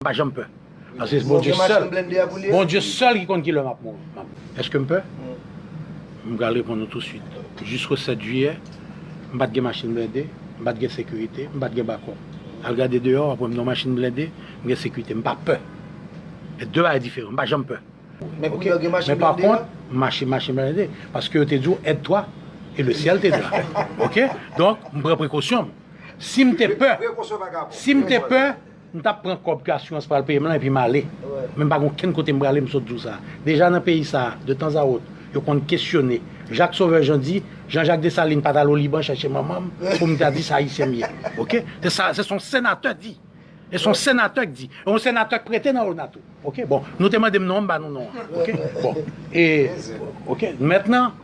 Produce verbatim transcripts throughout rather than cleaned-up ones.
M pa janm pè. Paske se Bondye sèl, Bondye sèl ki konn ki lè m ap mouri. Èske m pè? M pral reponn nou touswit. Jisko sèt jiyè, m pa t gen machin blende, m pa t gen sekirite, m pa t gen bakòp. Al gade deyò, w ap wè m nan machin blende, m gen sekirite, m pa pè. E de bagay diferan, m pa janm pè. Men kounye a gen machin blende. Men pa kont, machin, machin blende, paske yo te di w, aide-toi et le ciel t'aidera. Oke? Donk, m pran prekosyon m. Si m te pè, si m te pè, m t ap pran kòb ke asirans pral peye m lan epi m ale. Men m pa gen okenn kote m prale, m sot di w sa. Deja nan peyi sa a, de tan a wot, yo konn kesyone. Jacques Sauveur Jeandy, Jean-Jacques Dessalines pa t al o Liban chèche manman m pou m ta di se ayisyen m ye. Oke? Se sa, se son senatè di. E se yon senatè k di. E yon senatè k prete nan ONA tou. Oke? Bon, nou te mande m non an, m ba nou non an. Oke? Bon. E, oke, mentnan,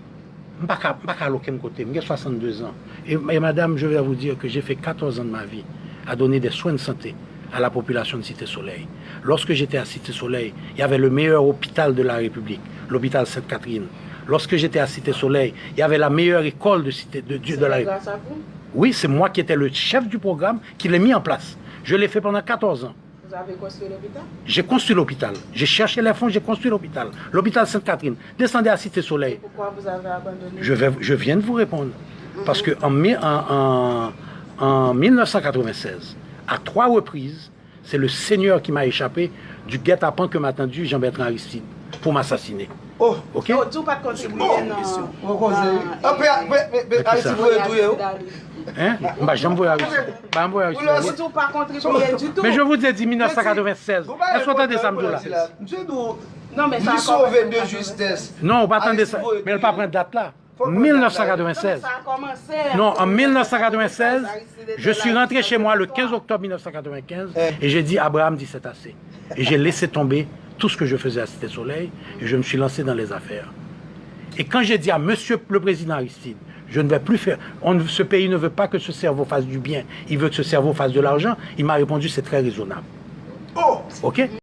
m pa ka, m pa ka al okenn kote. M gen swasanndezan. Et, et madame, je vais vous dire que j'ai fait quatorze ans de ma vie à donner des soins de santé à la population de Cité Soleil. Lorsque j'étais à Cité Soleil, il y avait le meilleur hôpital de la République, l'hôpital Sainte-Catherine. Lorsque j'étais à Cité Soleil, il y avait la meilleure école de Cité de Dieu de la République. C'est grâce à vous? Oui, c'est moi qui étais le chef du programme qui l'ai mis en place. Je l'ai fait pendant quatorze ans. Vous avez construit l'hôpital? J'ai construit l'hôpital. J'ai cherché les fonds, j'ai construit l'hôpital. L'hôpital Sainte-Catherine. Descendez à Cité Soleil. Et pourquoi vous avez abandonné? Je vais, je viens de vous répondre. Parce que en, mi- en, en, en mille neuf cent quatre-vingt-seize, à trois reprises, c'est le Seigneur qui m'a échappé du guet-apens que m'a tendu Jean-Bertrand Aristide pour m'assassiner. Oh. Ok? Yo di w pa t kontribiye nan, nan, nan, Aristide voye touye w. Hein? M pa janm voye Aristide. M pa janm voye Aristide. Yo di w pa kontribiye ditou. Men je vous ai dit mille neuf cent quatre-vingt-seize. Èske w tande sa m di w la? Non, men sa a kòmanse an katreven-seize. Non, ou pa tande sa. Men l pa pran dat la. Mille neuf cent quatre-vingt-seize. Non, en mille neuf cent quatre-vingt-seize, je suis rentré chez moi le quinze octobre mille neuf cent quatre-vingt-quinze et j'ai dit, Abraham dit, c'est assez. Et j'ai laissé tomber tout ce que je faisais à Cité Soleil et je me suis lancé dans les affaires. Et quand j'ai dit à Monsieur le Président Aristide, je ne vais plus faire, on, ce pays ne veut pas que ce cerveau fasse du bien, il veut que ce cerveau fasse de l'argent, il m'a répondu, c'est très raisonnable. Oh! Ok?